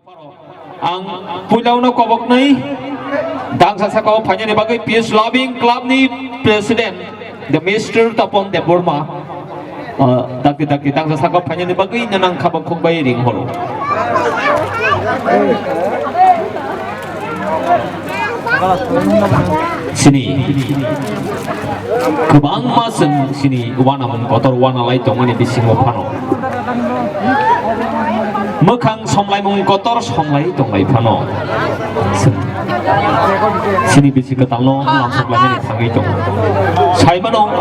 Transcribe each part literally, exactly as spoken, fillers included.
Ang puilauno koboknwi dangsa saka o phainani bagwi Peace Loving Club ni President, the Mister Tapan Debbarma. Ah, dakti dakti dangsa saka o phainani bagwi nanang khabak khukbai ring horo. Sini kwbangma chwng sini uanamung kotor uanalai tongmani bisingo phano. Mwkhang somlaimung kotor somlai tonglai phano. Sini bisi kwtalno lamsoklainani thangwi tongo. Saimano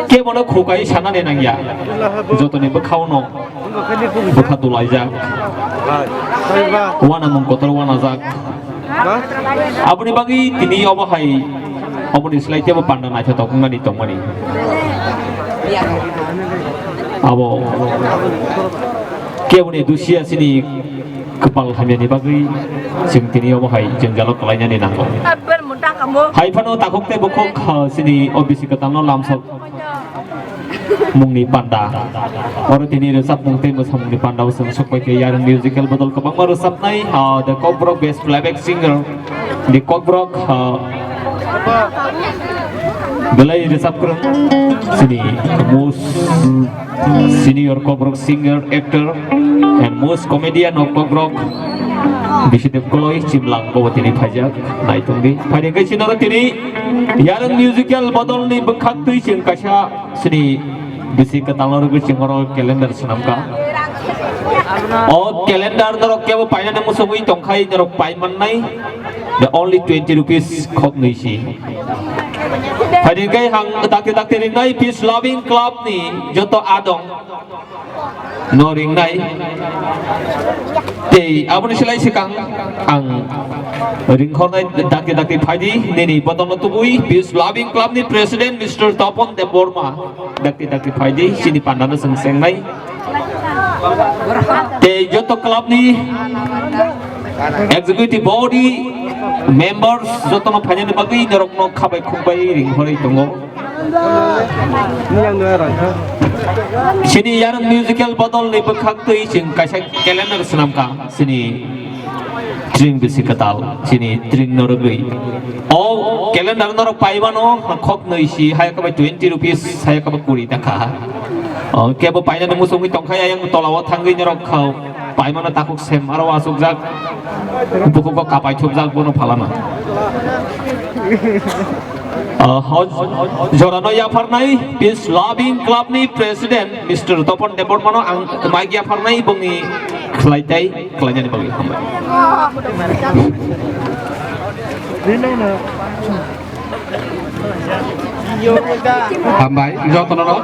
kebono khukai sanani nangya. Jotoni bwkhao no bwkha dulaijak. Uanamung kotor uanajak. Aboni bagwi tini obo hai, oboni slai tebo panda naithotok wngmani tongmani. Abo keboni dusia sini kwpal hamyani bagwi chwng tini obo hai jwngjalo kwlainani nango. Hai phano takhuk tei bukhuk, ah, sini O B C kwtalno lamsok mungni panda. Oro tini rwchapmung tei mwsamungni panda o chwng sokbai khe Yarwng Musical Bodol kwbangma rwchapnai, ah, the Kokborok Best Playback Singer, the Kokborok, ah, belai rwchapkwrwng sini most senior Kokborok singer, actor and most comedian of Kokborok, Bisidev Koloi Chimlang bo tini phaijak. Naitongdi. Phaidi khe sinoro tini Yarwng Musical Bodolni bwkhak twi chwng kaisa sini bisi kwtalno rwgwi chwng oro calendar swnamkha. O calendar norok kebo painani muchungwi tongkhai norok pai mannai. The only twenty rupees khoknwi si. Phaidi khe ang dakti dakti ringnai Peace Loving Club ni joto adong no ringnai. Tei aboni slai swkang ang ringkhornai dakti dakti phaidi nini bodolno tubui Peace Loving Club ni President Mister Tapan Debbarma dakti dakti phaidi sini pandano chwng sengnai. Tei joto club ni executive body members jotono phainani bagwi norokno khabai khukbai ringkhorwi tongo. Sini Yarwng Musical Bodol ni bwkhak twi chwng kaisa calendar swnamkha sini tring bisi kwtal sini tring norogwi. O calendar norok paimano khoknwi si hai khe bai twenty rupees hai khe bai kuri taka. O kebo painani muchungwi tongkha yang tola o thangwi norok khao paimano takhuk sem aro asukjak bukugo kapai thupjak bono phalana. Ah, hoj-, jorano yapharnai Peace Loving Club ni President Mister Tapan Debbarmano ang mic yapharnai bongni khlai tai khlainani bagwi hambai. Hambai jotono.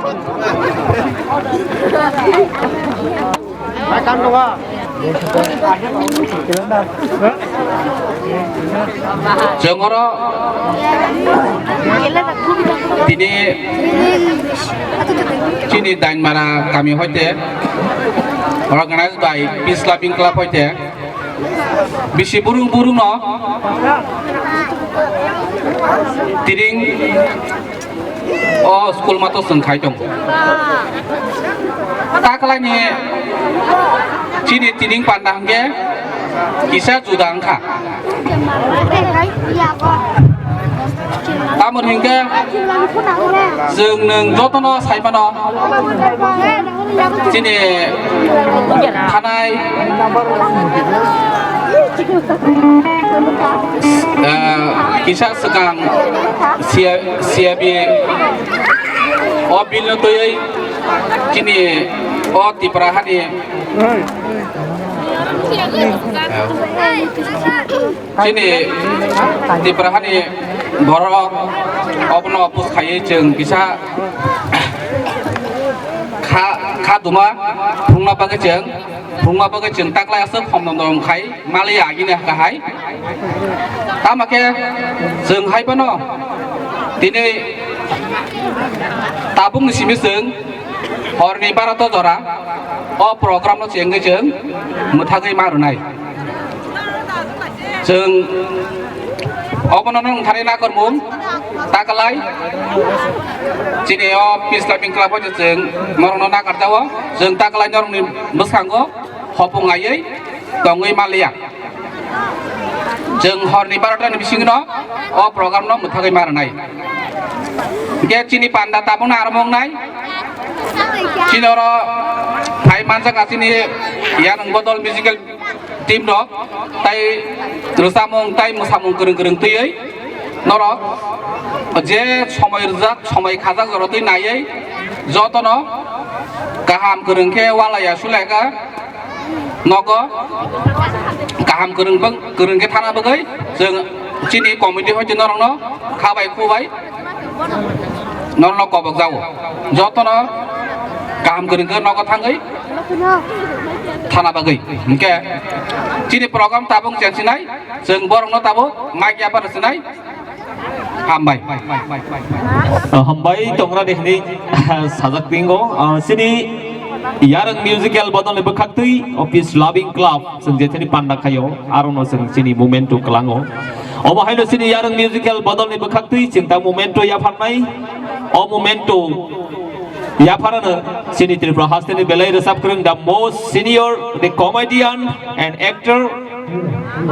Chwng oro tini chini Dainmara kami hoite organized by Peace Loving Club hoite bisi burung burung no tiring o school mato chwng khai tong. Taklaini chini tiring panda hwnkhe kisa juda wngkha. Tamoni hwnkhe chwng nwng jotono saimano. Chini thanai, eh, kisa swkang C I B o bill no twiwi chini o Tripura hani, eh, chini Tripura hani borok obono oppose khaiwi chwng kisa kha, kha duma phunukna bagwi chwng, phunukna bagwi chwng taklai aswk homdom dom khai maliya agini kahai. Tamo khe chwng hai phano tini tabukni simi chwng horni baro to jora o program no chengwi chwng mwthagwi ma rwnai. Chwng obono nung thani nakormung taklai chini o Peace Loving Club o chwng norokno nakarjao. Chwng taklai norokni bwskango hopung aiwi tongwi manliya. Chwng horni barota ni bisingo o program no mwthagwi ma rwnai. Hwnkhe chini panda tabukno aromong nai. Chini oro phai manjak chini Yarwng Bodol musical team rok, tai rwchapmung tai mwsamung kwrwng kwrwng twiwi norok je somoi rwjak, somoi khajak jora twi naiwi jotono kaham kwrwng khe walai ya sulai kha. Nogo kaham kwrwng bwng-, kwrwng khe thana bagwi chwng chini committee hoi norokno kha bai khu bai norokno kobok jago. Jotono kaham kwrwng khe nogo thangwi thana bagwi. Hwnkhe chini program tabuk chengsinai, chwng borokno tabuk mic yapar sinai. Hambai. Ah, hambai tongra de hini sajak tingo. Ah, sini Yarwng Musical Bodol ni bwkhak twi Office Loving Club chwng jetheni panda khayo, arono chwng chini memento kwlango. Omo haino sini Yarwng Musical Bodol ni bwkhak twi chwng ta memento yapharnai. O memento yapharano sini Tripura hasteni belai rwchap kwrwng, the most senior, the comedian and actor,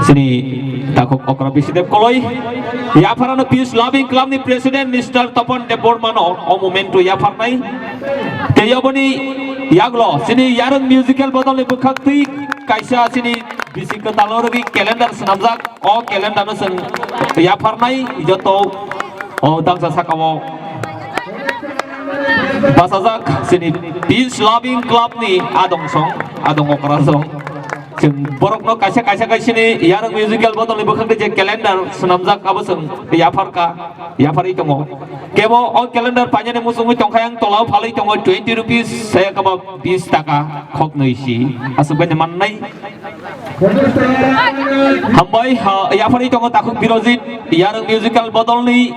sini takhuk okra Bishidev Koloi. Yapharano Peace Loving Club ni president Mister Tapan Debbarma no o memento yapharnai. Tei oboni yaglo sini Yarwng Musical Bodol ni bwkhak twi kaisa sini bisi kwtal rwgwi calendar swnamjak. O calendar no chwng yapharnai joto o dangsa saka o bachajak chini Peace Loving Club ni adong song, adong okra song. Chwng borok no kaisa kaisa kaisa ni Yarwng Musical Bodol ni bwkhak je calendar swnamjak abo chwng yapharka, yapharwi tongo. Kebo o calendar painani muchungwi tongkha yang tolao phalwi tongo twenty rupees, saya kaba bis taka khoknwi si aswk bai mannai. Hambai, ha, yapharwi tongo takhuk Birojit, Yarwng Musical Bodol ni,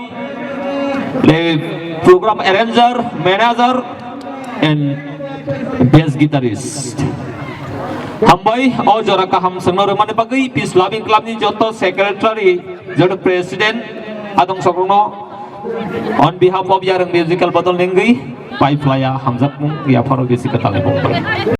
le, program arranger, manager and bass guitarist. Hambai, o jora kaham sengno rwmani bagwi Peace Loving Club ni joto secretary, joto president, adong sokrokno on behalf of Yarwng Musical Bodol nengwi pai phlaya hamjakmung yapharo bisi kwtal ni bongbai.